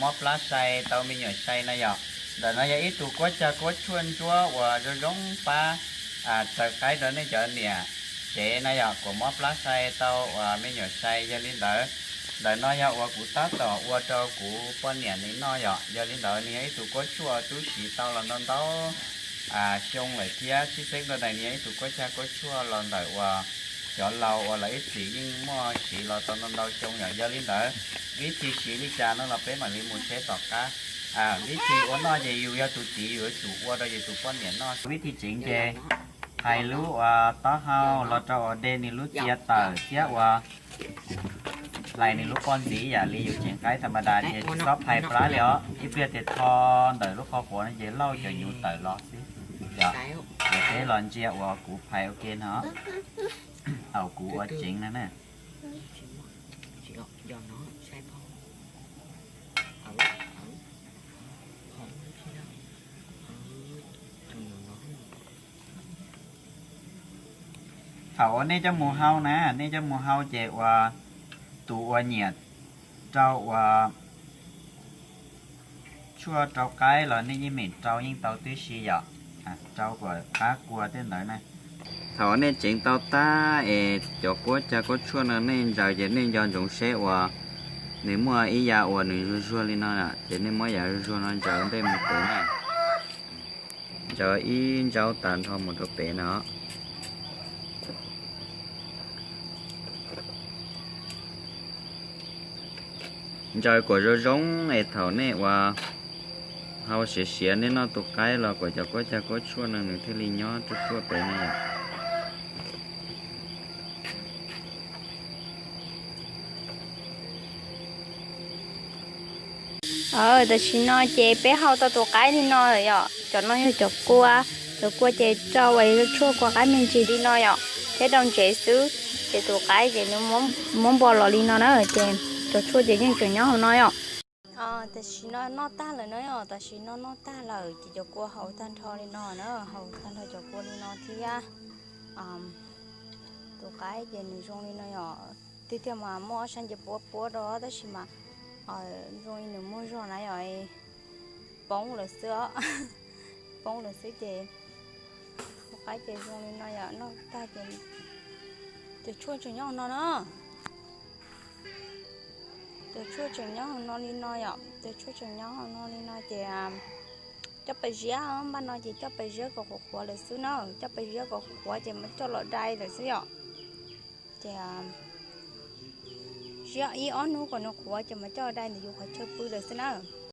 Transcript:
mob plab sai tau me nyuam sai na yom. Ntawm no yog ib tug kuab cag kuab tshuaj ntsuab uas zoo zoo pab txaws qaib rau nej cov niam tsev na yom, kuas mob plab sai tau uas me nyuam sai. Yog li ntawd, ntawm no yog uas kuv tab tom ua rau kuv poj niam nws noj yom. Yog li ntawd nws yog ib tug kuab tshuaj tub siv tau los ntau ntau xyoo lawm thiab. Tshwj xeeb rau ntawm nws yog ib tug kuab cag kuab tshuaj los ntawm uas cov laus uas lawv ib txwm yeej muaj siv los tau ntau ntau xyoo yom. Yog li ntawd, vib thi siv li cas no los peb mam li mus saib tom qab. Vib thi ua noj ces yus yog tus txiv yus yuav tsum ua rau yus tus poj niam noj. Vib thi tsev ces hais lub uas taub hau los rau uas de nws lub txia tawm thiab uas hlais nws lub pob ntxiv yam li yus tsev qaib tha ma das ces tsis txhob phais plab li os. Ib pliag tias tho ntawm lub qhov quav no ces lauj cov nyuv tawm los xwb. Yog, ces peb los ntsia uas kuv phais ua ke no, thaum kuv ua tsev no na. Thaum uas nej coj mus hau na, nej coj mus hau ces uas tus uas nyiam rau uas tshuaj rau qaib los nej yeej meem rau yeej tau tib si yom. Rau kom qab kua tej ntawd na. Thaum uas nej tsev tau tag es cov kuab cag kuab tshuaj no nej ntsaws ces nej nco ntsoov seb uas nws muaj ib yav uas nws zuag zuag li no ces nej muab yav zuag zuag no ntsaws ntej mus pem na. Ntsaws ib ntsaub tas nrho mus rau pem no. Ntsaws kom zoo zoo es thaum nej uas hau siav siav nej noj tus qaib los kom cov kuab cag kuab tshuaj no nws thiaj li nyob ruaj ruaj pem no yom. Tam sim no ces peb hau tau tus qaib li no lawm yom. Cov no yog cov kua, cov kua ces rau tshuaj kua qaib me ntsis li no yom, thiab rau ntsev xwb. Ces tus qaib ces nws muab npo los li no na, ces cov tshuaj ces yeej tseem nyob hauv no yom. Tam sim no noj tag lawm na yom, tam sim no noj tag lawm ces cov kua haus tag nrho li no na, haus tag nrho cov kua li no thiab. Tus qaib ces nws zoo li no yom, tiag tiag mas muaj ob sab nce puab puab rau tab sis mas zoo li nws muaj zog na yom, poob lawm xwb os. Poob lawm xwb ces tus qaib ces zoo li no yom, noj tag ces cov tshuaj tseem nyob hauv no na. Cov tshuaj tseem nyob hauv no li no yom, cov tshuaj tseem nyob hauv no li no ces coj pais ziab, npaj no ces coj pais ziab kom qhuav qhuav lawm xwb na, coj pais ziab kom qhuav ces mam coj los dai lawm xwb yom. Ces ziab ib ob hnub kom nws qhuav ces mam coj dai ntawm yus qhov chaw pw lawm xwb na.